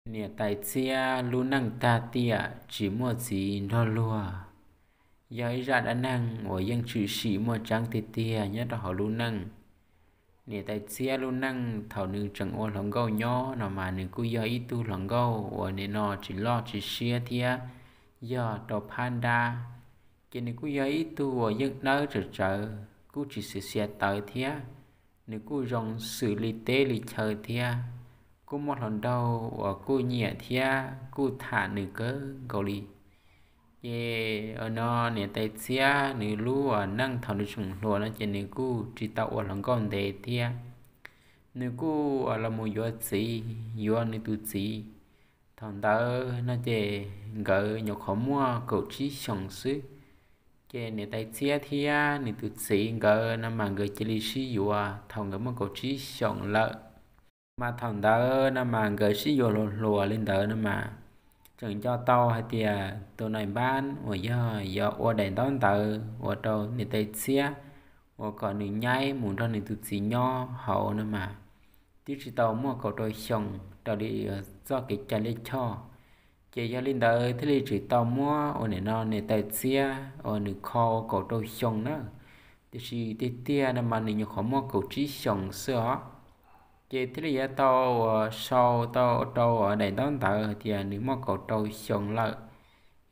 Niam tais Txhiab lub neej tag tiam tsis muaj txiv nrog luag, yog ib zaj dab neeg uas yeej tshwm sim muaj tseeb tiag tiag nyob rau hauv lub neej. Niam tais Txhiab lub neej thaum nws tseem ua hluas nkauj nyob no mas nws kuj yog ib tug hluas nkauj uas nim no tsis loj tsis siab thiab yog rau phab nrab. Ces nws kuj yog ib tug uas yeej dawb tsawv tsawv, kuj tsis xiav xiav tawv thiab. Nws kuj zoo xws li teb li chaw thiab, kuj muaj hluas nraug uas kuj nyiam thiab kuj tham nws kawg nkaus li. Ces no niam tais Txhiab nws lub neej thaum nws tseem hluas no ces nws kuj tsis tau ua hluas nkauj ntev thiab. Nws kuj los mus yuav txiv, yuav nws tus txiv. Thaum ntawd no ces nkawd nyuam qhuav muaj kaum tsib xyoos xwb. Ces niam tais Txhiab thiab nws tus txiv nkawd no mas nkawd cia li sib yuav thaum nkawd muaj kaum tsib xyoos lawm. Mas thaum ntawd no mas nkawd sib yuav hluas hluas li ntawd no mas tseem nco tau hais tias tus nais npab uas yog yuav ua daim ntaub ntawv ua rau niam tais Txhiab uas kom nws nyaib mus nrog nws tus txiv nyob hauv no mas twb tsis tau muaj kaum rau xyoo raws li txoj kev cai lij choj. Ces yog li ntawd thiaj li tsis tau muab ua nim no niam tais Txhiab uas nws kho ua kaum rau xyoo na. Tiam sis tiag tiag no mas nws nyuam qhuav muaj kaum tsib xyoos xwb os. Ces thiaj li yuav tau uas sau tau rau daim ntaub ntawv hais tias nws muaj kaum rau xyoo lawm.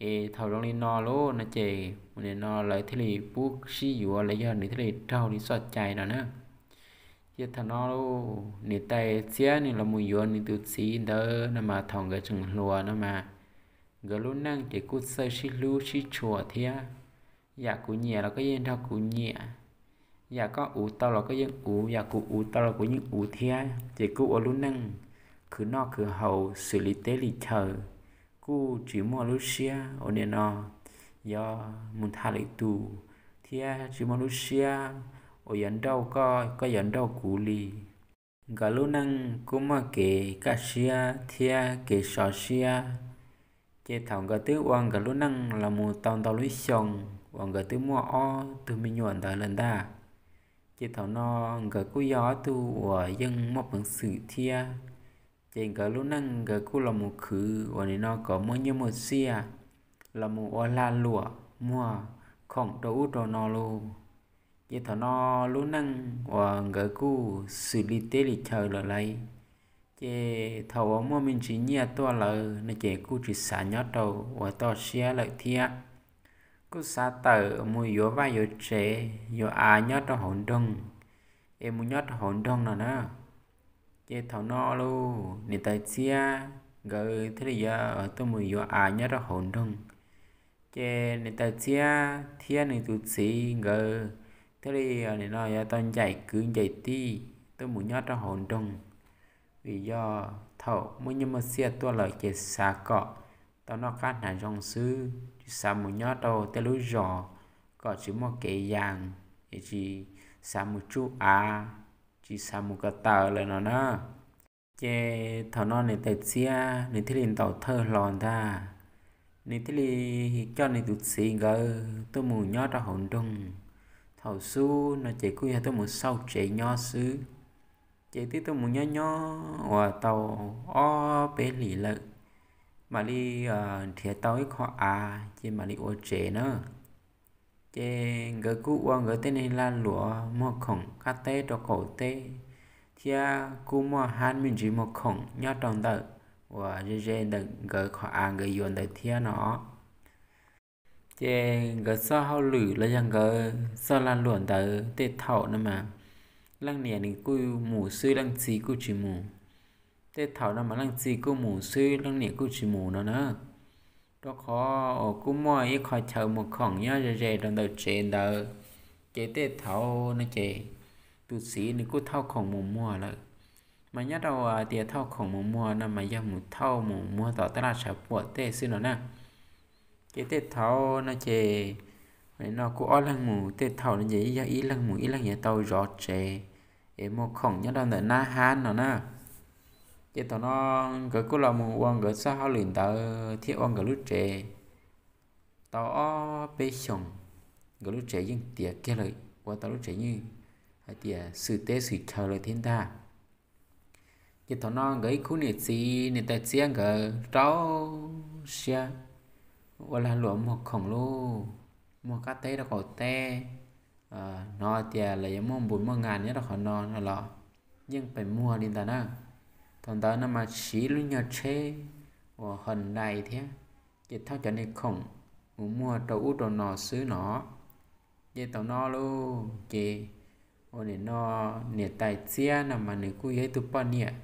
Es thaum zoo li no lauj no ces nim no lawv thiaj li pub sib yuav los yog nws thiaj li raug li txoj cai no na. Ces thaum no niam tais Txhiab nws los mus yuav nws tus txiv ntawd no mas thaum nkawd tseem hluas no mas nkawd lub neej ces kuj txawj sib hlub sib tshua thiab. Yam kuv nyiam los koj yeej nrog kuv nyiam, yam koj uv tau los koj yeej uv, yam kuv uv tau los kuv yeej uv thiab. Ces kuj ua lub neej khwv noj khwv haus xws li teb li chaw, kuj tsis muaj lub siab uas nim no yuav mus tham lwm tus thiab tsis muaj lub siab uas yuav nrauj koj, koj yuav nrauj kuv li. Nkawd lub neej kuj muaj kev kaj siab thiab kev sov siab. Ces thaum nkawd twb ua nkawd lub neej los mus tau ntau lub xyoo uas nkawd twb muaj ob tug me nyuam ntawd lawm ntag. Ces thaum no nkawd kuj yog ob tug uas yeej muaj peev xwm thiab. Ces nkawd lub neej nkawd kuj los mus khwv uas nim no kom muaj nyiaj muaj txiaj, los mus ua lag luam muag khoom rau ub rau no lauj. Ces thaum no lub neej uas nkawd kuj xws li teb li chaw lawm lauj. Ces thaum uas muaj me ntsis nyiaj tuaj lawm no ces kuj tsis xav nyob rau uas toj siab lawm thiab. Kuj xav tawm mus yuav vaj yuav tsev yuav av nyob rau hauv nroog, es mus nyob rau hauv nroog no na. Ces thaum no lauj niam tais Txhiab nkawd thiaj li yuav tuaj mus yuav av nyob rau hauv nroog. Ces niam tais Txhiab thiab nws tus txiv nkawd thiaj li nim no yuav tau ncaim kwv ncaim tij tuaj mus nyob rau hauv nroog. Vim yog thaum muaj nyiaj muaj txiaj tuaj lawm ces xav kom tau noj qab hnav zoo xwb, tsis xav mus nyob rau tej lub zos kom tsis muaj kev yas, es tsis xav mus tsuj av, tsis xav mus ko taw lawm no na. Ces thaum no niam tais Txhiab nws thiaj li ntaus thawj hlo ntag, nws thiaj li coj nws tus txiv nkawd tuaj mus nyob rau hauv nroog. Thaum xub no ces kuj yog tuaj mus xauj tsev nyob xwb. Ces twb tuaj mus nyob nyob uas tau ob peb hlis lawm, mam li nrhiav tau ib qho av ces mam li ua tsev na. Ces nkawd kuj ua nkawd tej neeg lag luam muag khoom qab teb rau qaum teb, thiab kuj muaj hab me ntsis muag khoom nyob rau ntawm uas ze ze ntawm nkawd qhov av nkawd yuav ntawd thiab no. Ces nkawd txoj hauj lwm los yog nkawd txoj lag luam ntawd tej thaum no mas leej niam nws kuj mus xwb leej txiv kuj tsis mus. Tej thaum no mas leej txiv kuj mus xwb leej niam kuj tsis mus no na. Rau qhov uas kuj muaj ib qho chaw muag khoom nyob ze ze rau ntawm tsev ntawd. Ces tej thaum no ces tus txiv nws kuj thauj khoom mus muag lawm. Mas nyob rau hais tias thauj khoom mus muag no mas yog mus thauj mus muag tom taj laj tshav puam tej xwb no na. Ces tej thaum no ces no kuj ob leeg mus, tej thaum no ces yog ib leeg mus ib leeg yuav tau zov tsev, es muag khoom nyob rau ntawm nab hab no na. Ces thaum no nkawd kuj los mus ua nkawd txoj hauj lwm ntawd thiab ua nkawd lub tsev tau ob peb xyoos, nkawd lub tsev yeej tiav kiag lawm, ua tau lub tsev yeej hais tias xwm teb xwm chaw lawm thiab ntag. Ces thaum no nkawd ib khub niam txiv niam tais Txiab nkawd rau siab ua lag luam muag khoom lauj, muag qab teb rau qaum teb, hnov tias lawv yuav muaj npus muaj ngas nyob rau qhov no no los yeej pes muag li ntawd na. Thaum ntawd no mas siv lub nyuag tsheb uas Hyundai thiab, ces thauj cov niag khoom mus muag rau ub rau no xwb no. Ces thaum no lauj ces ua nim no niam tais Txiab no mas nws kuj yog ib tug poj niam,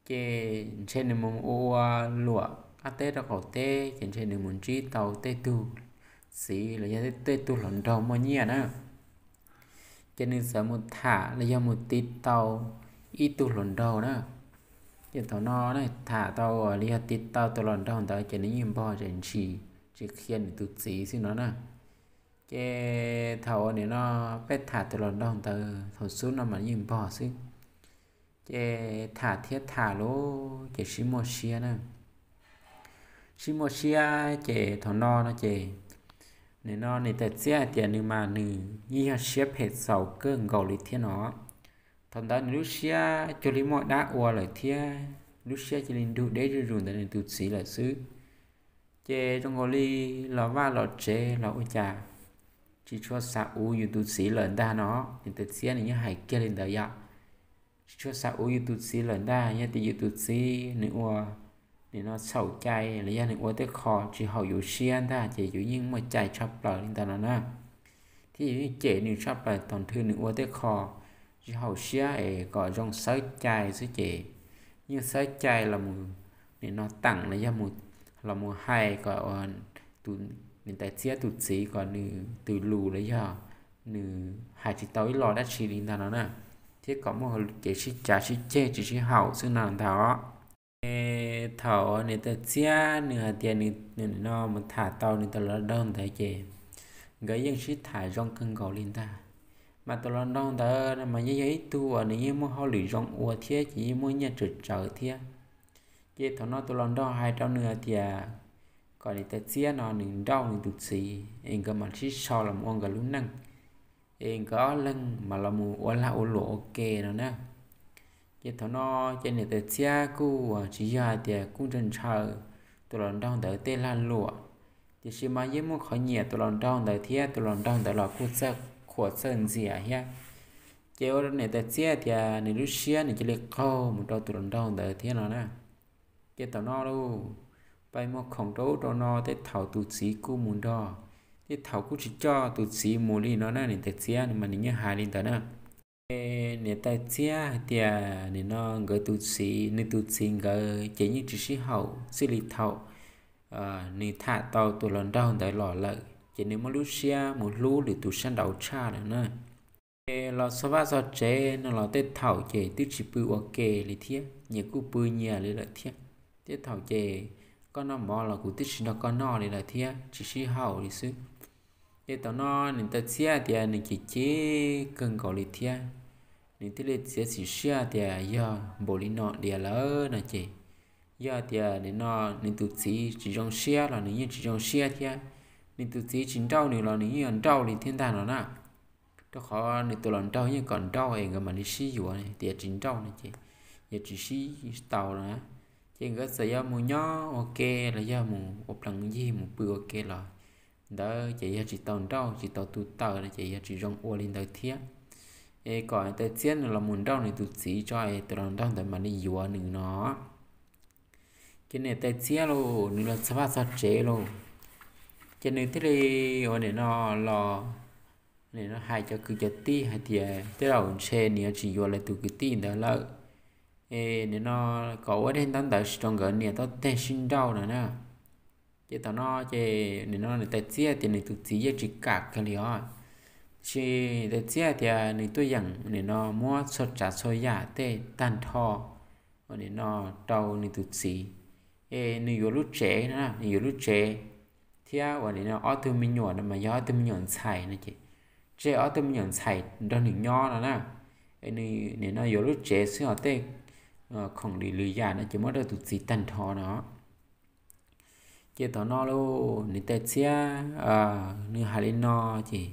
ces ntshe nws mus ua ua luam qab teb rau qaum teb ces ntshe nws mus ntsib tau tej tug txiv los yog tej tug hluas nraug muaj nyiaj na. Ces nws txawm mus tham los yog mus tiv tau ib tug hluas nraug na. Ces thaum no na tham tau los yog tiv tau tus hluas nraug ntawd ces nws yeej npog tseem ntshis tsis qhia nws tus txiv xwb no na. Ces thaum ua nim no peb tham tus hluas nraug ntawd thaum xub no mas yeej npog xwb. Ces tham thiab tham lauj ces sib muaj siab na. Sib muaj siab ces thaum no no ces nim no niam tais Txiab hais tias nws mas nws yeej yog siab phem txaus kawg nkaus li thiab no. Thaum ntawd nws lub siab cuag li muaj dab ua lawm thiab lub siab cia li nrug deb zuj zus ntawm nws tus txiv lawm xwb. Ces zoo nkaus li los vaj los tsev los ua cas tsis tshua xav uv yus tus txiv lawm ntag no. Niam tais Txiab nws yeej hais kiag li ntawd yom. Tsis tshua xav uv yus tus txiv lawm ntag, yog tias yus tus txiv nws ua nim no txhaum cai los yog nws ua tej qho tsis haum yus siab ntag ces yus yeej muaj cai tshaj plaws li ntawd no na. Thiab yus yeej cem nws tshaj plaws thaum nrhw nws ua tej qho tsis haum siab es kom zoo xawb cai xwb ces yeej xawb cai los nim no teem los yog los mus hais kom niam tais Txiab tus txiv kom nws tus lus los yog nws hais tsis tau ib lo dab tsi li ntag no na, thiab kom muaj kev sib cav sib ceg tsis sib haum xwb no ntag os. Ces thaum niam tais Txiab nws hais tias nws no mus tham tau nws tus hluas nraug ntawd ces nkawd yeej sib tham zoo kawg nkaus li ntag. Mas tus hluas nraug ntawd no mas yeej yog ib tug uas nws yeej muaj hauj lwm zoo ua thiab ces yeej muaj nyiaj tsawm tsawv thiab. Ces thaum no tus hluas nraug hais rau nws hais tias kom niam tais Txiab no nws nrauj nws tus txiv es nkawd mam sib sau los ua nkawd lub neej, es nkawd ob leeg mam los mus ua lag ua luam ua ke no na. Ces thaum no ces niam tais Txiab kuj tsis yog hais tias kuj ntshaw ntshaw tus hluas nraug ntawd tej lag luam, tiam sis mas yeej muaj qhov nyiam tus hluas nraug ntawd thiab tus hluas nraug ntawd los kuj txawj qhuas txawj ntxias thiab. Ces ua rau niam tais Txiab tias nws lub siab nws cia li qaug mus rau tus hluas nraug ntawd thiab no na. Ces thaum no lauj, pais muag khoom rau ub rau no tej thaum tus txiv kuj mus nrog, tej thaum kuj tsis coj tus txiv mus li no na, niam tais Txiab nws mas nws yeej hais li ntawd na. Ces niam tais Txiab hais tias nim no nkawd tus txiv, nws tus txiv nkawd ces yeej tsis sib haum txij li thaum nws tham tau tus hluas nraug ntawd los lawm ces nws muaj lub siab mus hlub lwm tus sab nraud tshaj lawm na. Ces los txog vaj txog tsev no los tej thaum ces twb tsis pw ua ke li thiab, nyias kuj pw nyias li lawm thiab. Tej thaum ces koj noj mov los kuv twb tsis nrog koj noj li lawm thiab, tsis sib haum li xwb. Ces thaum no niam tais Txiab tias nws chim chim kawg nkaus li thiab, nws thiaj li txiav txim siab tias yog npaum li no diam lawm no ces, yog tias nim no nws tus txiv tsis zoo siab los nws yeej tsis zoo siab thiab, nws tus txiv tsis nrauj nws los nws yeej yuav nrauj li thiab ntag no na. Rau qhov nws tus hluas nraug yeej kom nrauj es nkawd mam li sib yuav, tias tsis nrauj no ces yuav tsis sib tau no na. Ces nkawd txawm yuav mus nyob ua ke los yog mus ua plees yig mus pw ua ke los ntawd ces yog tsis tau nrauj tsis tau tu taws no ces yog tsis zoo ua li ntawd thiab. Es kom tais Txiab nws los mus nrauj nws tus txiv tso es tus hluas nraug ntawd mam li yuav nws no. Ces niam tais Txiab lauj, nws los txog vaj txog tsev lauj, ces nws thiaj li ua nim no los, nim no hais cov kwv cov tij hais tias tej zaum ntshe nws yuav tsis yuav lawv tus kwv tij ntawd lawm, es nim no kom ua dej ntaub ntawv rau nkawd niam tau teg sib nrauj no na. Ces thaum no ces nim no niam tais Txiab tias nws tus txiv yeej tsis kam kiag li os. Tiam sis niam tais Txiab tias nws tuaj yeem nim no muab txhua tsav txhua yam tej tag nrho ua nim no rau nws tus txiv, es nws yuav lub tsev no, nws yuav lub tsev thiab ua nim no ob tug me nyuam no mas yog ob tug me nyuam ntxhais no ces tseg ob tug me nyuam ntxhais nrog nws nyob no na. Es nws nim no yuav lub tsev xwb os, tej khoom lwm lwm yam no ces muab rau tus txiv tag nrho no. Ces thaum no lauj, niam tais Txiab nws hais li no ces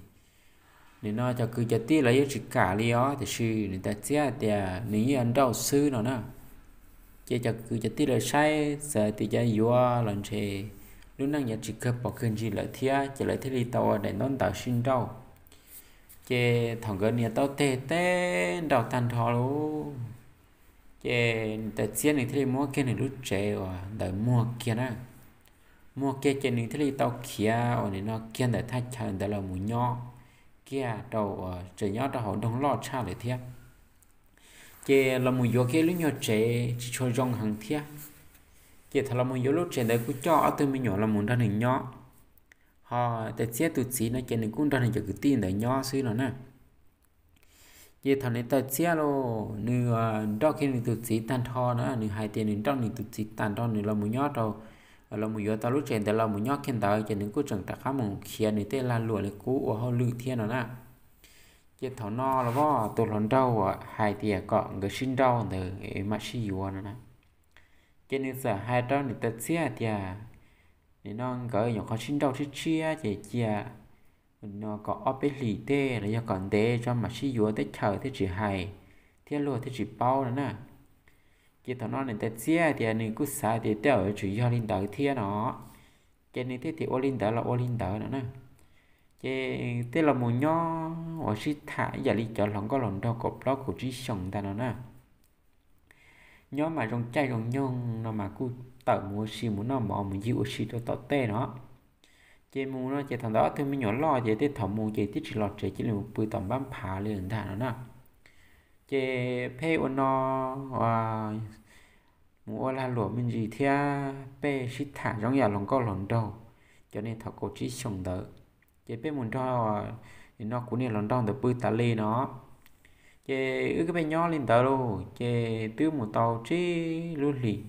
nim no cov kwv cov tij los yeej tsis kam li os, tiam sis niam tais Txiab hais tias nws yeej yuav nrauj xwb no na. Ces cov kwv cov tij lawv saib txawm tias cov yuav los ntshe lub neej yuav tsis kawg pom kawg ntsis lawm thiab, ces lawv thiaj li tau ua daim ntaub ntawv sib nrauj. Ces thaum nkawd nias taub teg teb nrauj tag nrho lauj, ces niam tais Txiab nws thiaj li muab kiag nws lub tsev uas ntawd muag kiag na. Muag kiag ces nws thiaj li tau khiav uas nim no kiag ntawm thaj chaw ntawd los mus nyob kiag rau uas tseem nyob rau hauv nroog loj tshaj lawm thiab. Ces los mus yuav kiag lub nyuag tsev tsis tshua zoo heev thiab. Ces thaum los mus yuav lub tsev ntawd kuj coj ob tug me nyuam los mus nrog nws nyob, ho tais Txiab tus txiv no ces nws kuj nrog nws cov kwv tij ntawd nyob xwb no na. Ces thaum niam tais Txiab los nws nrauj kiag nws tus txiv tag nrho na, nws hais tias nws nrauj nws tus txiv tag nrho nws los mus nyob rau, los mus yuav tau lub tsev ntawd los mus nyob kiag ntawd ces nws kuj tseem rov qab mus khiav nws tej lag luam li qub ua hauj lwm thiab no na. Ces thaum no los tus hluas nraug uas hais tias kom nkawd sib nrauj ntawd mam sib yuav no na, ces nws txawm hais rau niam tais Txiab tias, nim no nkawd nyuam qhuav sib nrauj tshiab tshiab ces cia no kom ob peb hlis tej los yog kom ntev tso mam sib yuav teb chaws thiaj tsis hais thiab luag thiaj tsis paub no na. Ces thaum no niam tais Txiab tias nws kuj xav tias tej zaum yuav tsum yog li ntawd thiab no, ces nws thiaj tias ua li ntawd los ua li ntawd no na. Ces tej los mus nyob uas sib tham ib yam li cov hluas nkauj hluas nraug kaum plaub kaum tsib xyoos ntag no na. Nyob mas zoo caij zoo nyoog no mas kuj tawm mus ua si mus noj mov mus ncig ua si rau tom tej no. Ces mus no ces thaum ntawd ob tug me nyuam loj ces tej thaum mus ces twb tsis los tsev cia li mus pw tom npab phav li lawm ntag no na. Ces pheej ua no mus ua lag luam me ntsis thiab pheej sib tham zoo yam hluas nkauj hluas nraug, cov niag thaum kaum tsib xyoos ntawd. Ces pheej mus nrog nim no kuv niag hluas nraug ntawd pw tas li no. Ces wb pheej nyob li ntawd lauj, ces twb mus tau tsib lub hlis,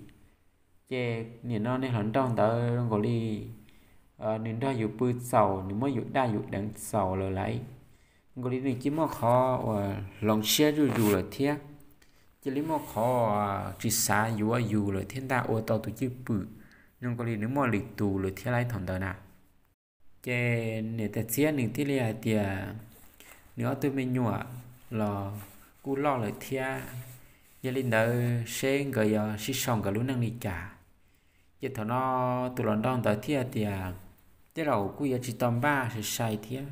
ces nim no niag hluas nraug ntawd zoo nkaus li nws nrog yus pw txaus, nws muab yus daj yus deev txaus lawm lauj. Zoo nkaus li nws cia muaj qhov uas hloov siab zuj zus lawm thiab, cia li muaj qhov tsis xav yuav yus lawm thiab ntag, ua tau tus cwj pwm zoo nkaus li nws muaj lwm tus lawm thiab lauj thaum ntawd na. Ces niam tais Txiab nws thiaj li hais tias nws ob tug me nyuam los kuj loj lawm thiab, yog li ntawd seb nkawd yuav sib sau nkawd lub neej li cas. Ces thaum no tus hluas nraug ntawd thiaj tias, tej zaum kuj yuav tsis tau npaj sai sai thiab,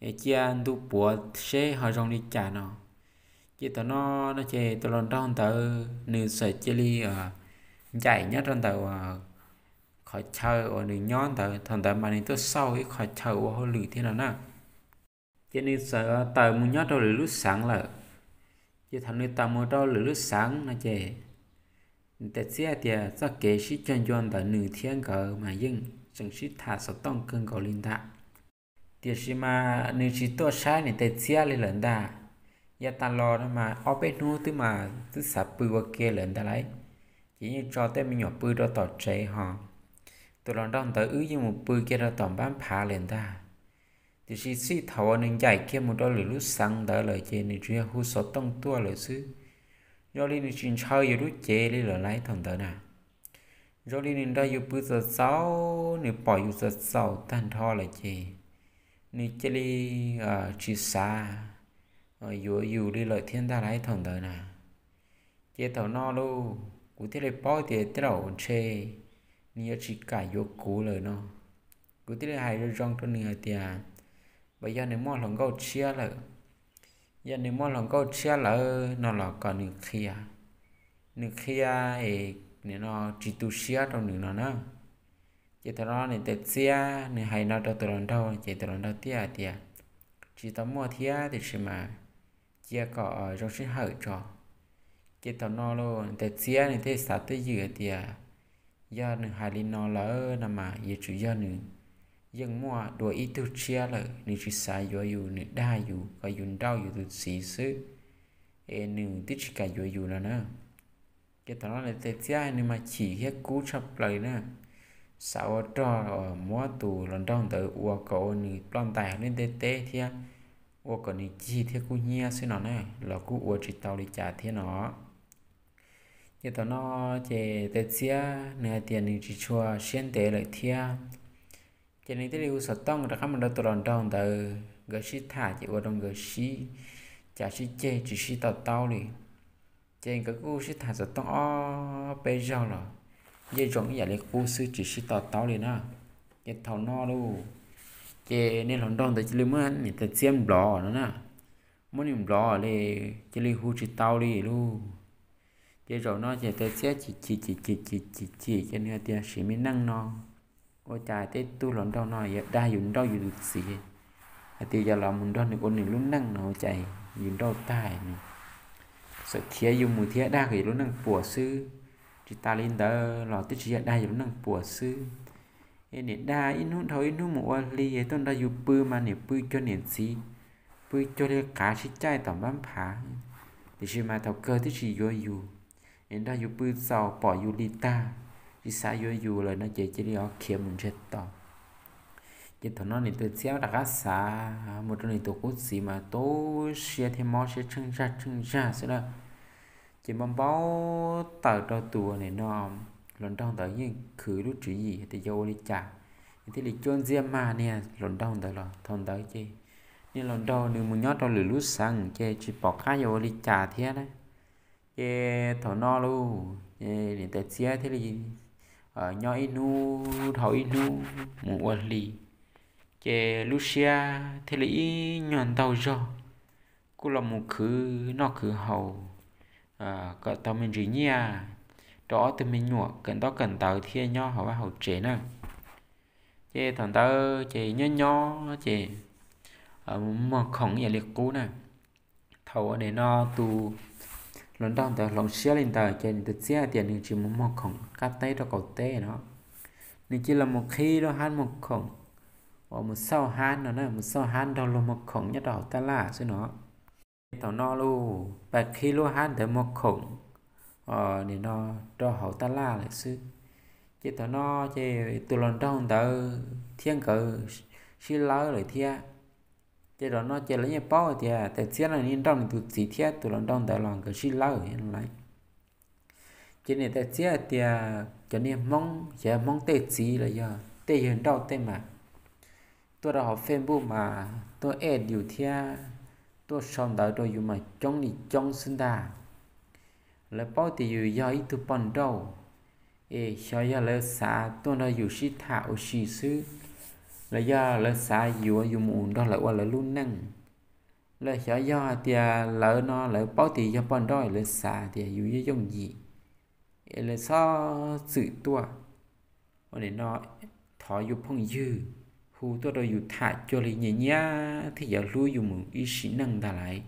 es cia ntu puav seb ho zoo li cas no. Ces thaum no no ces tus hluas nraug ntawd nws txawm cia li ncaim nyob rau ntawm uas qhov chaw uas nws nyob ntawd, thaum ntawd mas nws tuaj xauj ib qhov chaw ua hauj lwm thiab no na. Ces nws txawm tawm mus nyob rau lwm lub xeev lawm. Ces thaum nws tawm mus rau lwm lub xeev no ces niam tais Txiab tias txoj kev sib cog ncua ntawm nws thiab nkawd mas yeej tseem sib tham xov tooj kawg nkaus li ntag. Tiam sis mas nws tsis tuaj saib niam tais Txiab li lawm ntag. Yav tas los no mas ob peb hnub twb mas twb xav pw ua ke lawm ntag lauj. Ces yeej tso tej me nyuam pw rau tom tsev ho tus hluas nraug ntawd wb yeej mus pw kiag rau tom npab phav lawm ntag. Tiam sis txij thaum uas nws ncaim kiag mus rau lwm lub xeev ntawd lawm ces nws tsuas yog hu xov tooj tuaj lawm xwb. Zoo li nws tsis ntshaw yus lub cev li lawm lauj thaum ntawd na. Zoo li nws nrog yus pw txaus txaus, nws pom yus txaus txaus tag nrho lawm ces nws cia li tsis xav yuav yus li lawm thiab ntag lauj thaum ntawd na. Ces thaum no lauj, kuv thiaj li paub tias tej zaum ntshe nws yuav tsis kam yuav kuv lawm no. Kuv thiaj li hais zoo zoo rau nws hais tias, puas yog nws muaj hluas nkauj tshiab lawm? Yog nws muaj hluas nkauj tshiab lawm no los kom nws qhia, nws qhia es nim no tsis tu siab rau nws no na. Ces thaum no niam tais Txiab nws hais no rau tus hluas nraug ces tus hluas nraug thiaj hais tias, tsis tau muaj thiab tiam sis mas cia kom zoo sij hawm tso. Ces thaum no los niam tais Txiab nws thiaj xav twj ywm hais tias, yog nws hais li no lawm no mas yuav tsum yog nws yeej muaj dua ib tug tshiab lawm, nws tsis xav yuav yus, nws dag yus kom yus nrauj yus tus txiv xwb, es nws twb tsis kam yuav yus no na. Ces thaum no niam tais Txiab nws mas chim thiab kub tshaj plaws na, xav ua rog muab tus hluas nraug ntawd ua kom ua nws ploj ntais hauv lub ntiaj teb thiab ua kom nws cig thiab kub hnyiab xwb no na, los kuj ua tsis tau li cas thiab no. Ces thaum no ces tais Txiab nws hais tias nws tsis tshua siab ntev lawm thiab. Ces nws thiaj li hu xov tooj rov qab mus rau tus hluas nraug ntawd, nkawd sib tham ces ua rau nkawd sib cav sib ceg tsis sib to taub li. Ces nkawd kuj sib tham xov tooj ob peb zaug los yeej zoo ib yam li qub xwb, tsis sib to taub li na. Ces thaum no lauj, ces niag hluas nraug ntawd cia li muab niam tais txiab nplov no na, muab nws nplov li, cia li hu tsis tau li lauj. Ces zaum no ces tais txiab chim chim chim chim chim chim chim ces nws tias sim me neej no, ua cas tej tug hluas nraug no yuav dag yus nrauj yus tus txiv, hais tias yog los mus nrog nws ua nws lub neej no ua cas yus nrauj tag nws txawm khiav yus mus thiab dag kom yus lub neej puas xwb. Tsis tas li ntawd los twb tsis yog dag yus lub neej puas xwb, es niam dag ib hnub dhau ib hnub mus ua hli, tuaj nrog yus pw mas niam pw cuag niam txiv, pw cuag li qav sib caij tom npab nphav, tiam sis mas thaum kawg twb tsis yuav yus, es nrog yus pw txaus pom yus li tag, tsis xav yuav yus lawm no ces cia li khiav mus ntsiag to. Ces thaum no niam tais txiab rov qab xav mus rau nws tus qub txiv mas tu siab thiab mob siab tsheej zag tsheej zag xwb na. Ces npau npau taws rau tus nim no hluas nraug ntawd yeej khwv lub tswv yim tias yuav ua li cas, es thiaj li cuab ntxiab mag niag hluas nraug ntawd los thaum ntawd ces niag hluas nraug nws mus nyob rau lwm lub xeev ces tsis pom qab yuav ua li cas thiab na. Ces thaum no lauj, niam tais txiab thiaj li nyob ib hnub dhau ib hnub mus ua hli, ces lub siab thiaj li ib nyuag ntaug zog, kuj los mus khwv noj khwv haus kom tau me ntsis nyiaj rau ob tug me nyuam kawm ntaub kawm ntawv thiab nyob hauv vaj hauv tsev na. Ces thaum ntawd ces nyob nyob ces mus muag khoom ib yam li qub na. Thaum nim no tus hluas nraug ntawd hloov siab li ntawd ces niam tais txiab tias nws tsis mus muag khoom qab teb rau qaum teb no, nws cia li mus qhib lub hab muag khoom uas mus xauj hab no na, mus xauj hab nrog luag muag khoom nyob rau hauv taj laj xwb no. Ces thaum no lauj, pais qhib lub hab ntawd muag khoom nim no rau hauv taj laj lawm xwb. Ces thaum no ces tus hluas nraug ntawd thiab nkawd sib lawb lawm thiab. Ces zaum no ces lawv yeej paub tias tais txiab no nws nrauj nws tus txiv thiab tus hluas nraug ntawd los nkawd sib lawb lawm. Ces niam tais txiab hais tias cov niag Hmoob, cov Hmoob tej txiv los yog tej yawg nrauj tej mas tuaj rau hauv Facebook mas tuaj add yus thiab tuaj sau ntawv rau yus mas coob li coob xwb ntag. Lawv paub tias yus yog ib tug poj nrauj, es xyov yog lawv xav tuaj nrog yus sib tham ua si xwb, los yog lawv xav yuav yus mus nrog lawv ua lawv lub neej, los xyov yog hais tias lawv no lawv paub tias yog poj nrauj lawv xav tias yus yooj yooj yim, es lawv txhob txwm tuaj, ua li no thov yus phooj ywg hu tuaj rau yus tham cuag li nyias nyiab thiaj yuav hlub yus mus ib sim neej ntag lauj.